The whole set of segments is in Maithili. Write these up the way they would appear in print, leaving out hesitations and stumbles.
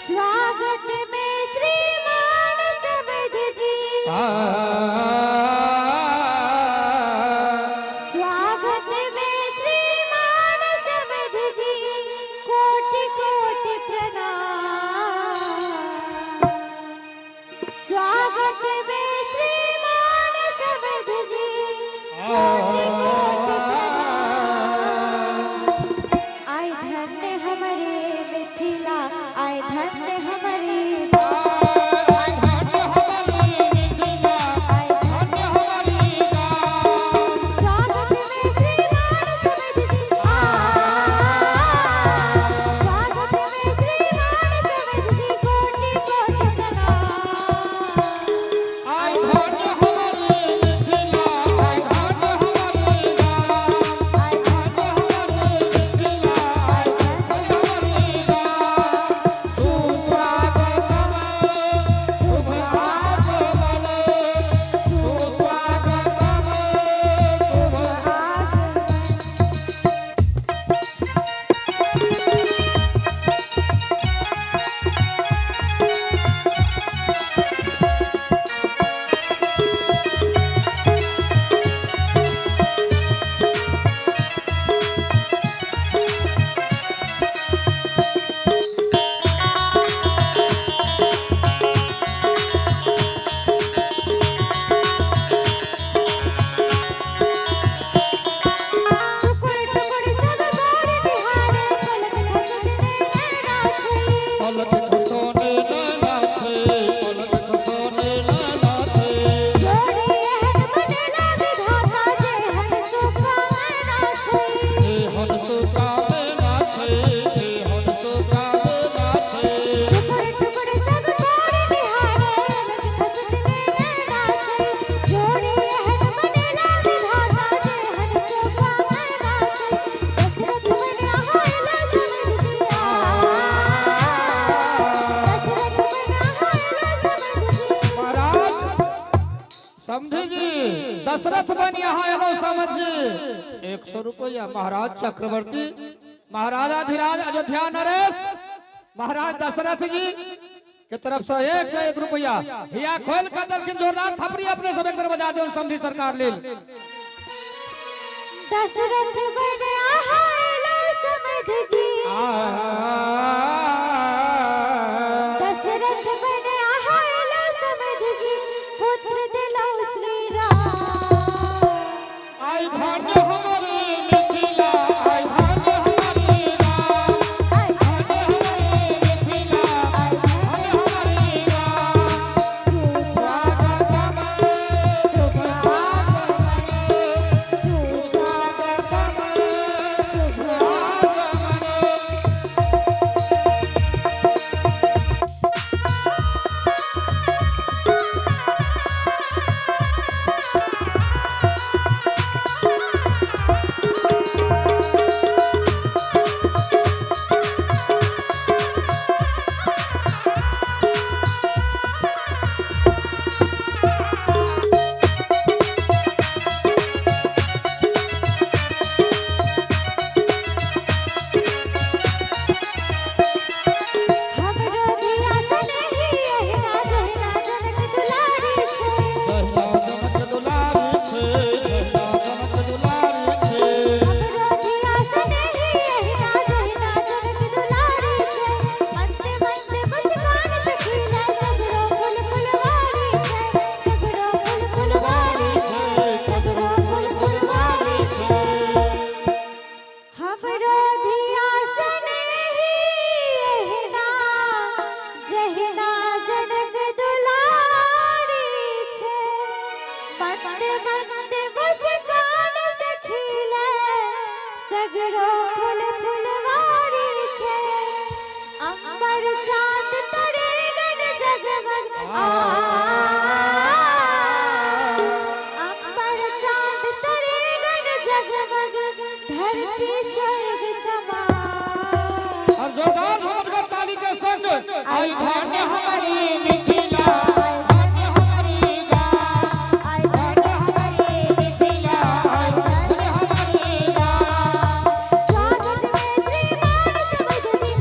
स्वागत में श्रीमान समध जी, स्वागत में श्रीमान समध जी, कोटि कोटि प्रणाम। स्वागत में श्रीमान समध जी, कोटि कोटि प्रणाम। आय धन्य हमारे मिथिला, आय धन्य हमारे, आय धन्य हमारी मिथिला, आय धन्य हमारी गाँव। स्वागत में श्रीमान समध जी, स्वागत में श्रीमान समध जी, कोटि कोटि प्रणाम। आय धन्य हमारी मिथिला, आय धन्य हमारी गाँव। आय धन्य हमारी मिथिला, आय धन्य हमारी गाँव। सुस्वागतम शुभ आगमन, सुस्वागतम शुभ आगमन। टुकुर टुकुर सब गौर निहारे, पलक खसोने नैना छै। पलक खसोने नैना छै, पलक खसोने नैना छै। जोड़ी एहन बनेला विधाता, जेहन सुकामना छै। एहन सुकामना छै, एहन सुकामना छै। टुकुर टुकुर सब गौर निहारे, पलक खसोने नैना छै। जोड़ी एहन बनेला विधाता, जेहन सुकामना छै। दशरथ बन आयल समध जी, दशरथ बन आयल समध जी। महाराज समझी जी, दशरथ बन यहाँ एलो समझ जी। 100 रुपया महाराज चक्रवर्ती, महाराजाधिराज अयोध्या नरेश महाराज दशरथ जी के तरफ से 101 रुपया हिया खोल कर दलखिन। जोरदार थपड़ी अपने सब एक बार बजा दो समझी सरकार लेल। दशरथ बन आयल समध जी, दशरथ बन आयल समध जी, पुत्र दिलौ श्री राम। आय धन्य हमारी मिथिला, आय धन्य हमारी गाँव। आय धन्य हमारी मिथिला, धन्य हमारी गाँव। सुस्वागतम शुभ आगमन, सुस्वागतम शुभ आगमन। हमरो धिया सनेही एहिना जहिना जनक दुलारी छै। जहिना जनक दुलारी छै, जहिना जनक दुलारी छै। हमरो धिया सनेही एहिना जहिना जनक दुलारी छै। मंद मंद मुस्कान सखीला, सगरो फूल फुलवारी छै। सगरो फूल फुलवारी छै, सगरो फूल फुलवारी छै। हमरो धिया सनेही एहिना जहिना जनक दुलारी छै। मंद मंद मुस्कान सखीला, सगरो फूल फुलवारी छै। अंबर चांद तरे गन जगमग, अंबर चांद तरे गन जगमग, धरती स्वर्ग समान। और जोरदार झमटगर ताली के संग आई धन्य हमारी मिथिला, धन्य हमारी गाँव। आय धन्य हमारी मिथिला, धन्य हमारी गाँव। स्वागत में श्रीमान समध जी,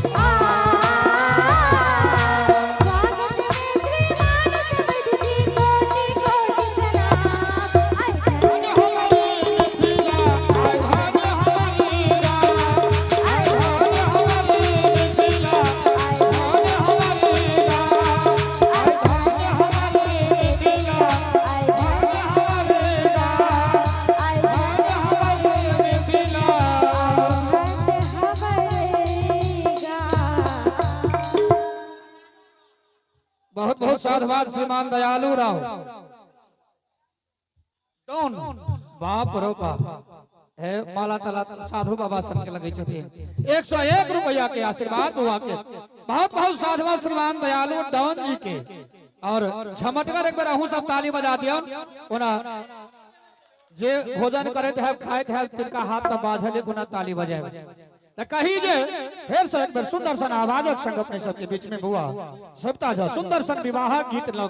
बहुत साधुवाद श्रीमान दयालु राव डॉन। बाप रो बाप, हे माला तला साधु बाबा सन के लगे छथिन। 101 रुपया के आशीर्वाद बुआ के। बहुत बहुत साधुवाद श्रीमान दयालु डॉन जी के। और झमटगर एक बार अहूँ सब ताली बजा दियौ। ओना जे भोजन करैत है, खाइत है, तिनका हाथ तऽ बाझल एक ताली बजाय। तऽ कही जे फेर से एक बेर सुंदर सन आवाजक संग अपने सबके बीच में बुआ सविता झा सुंदर सन विवाह गीत लग।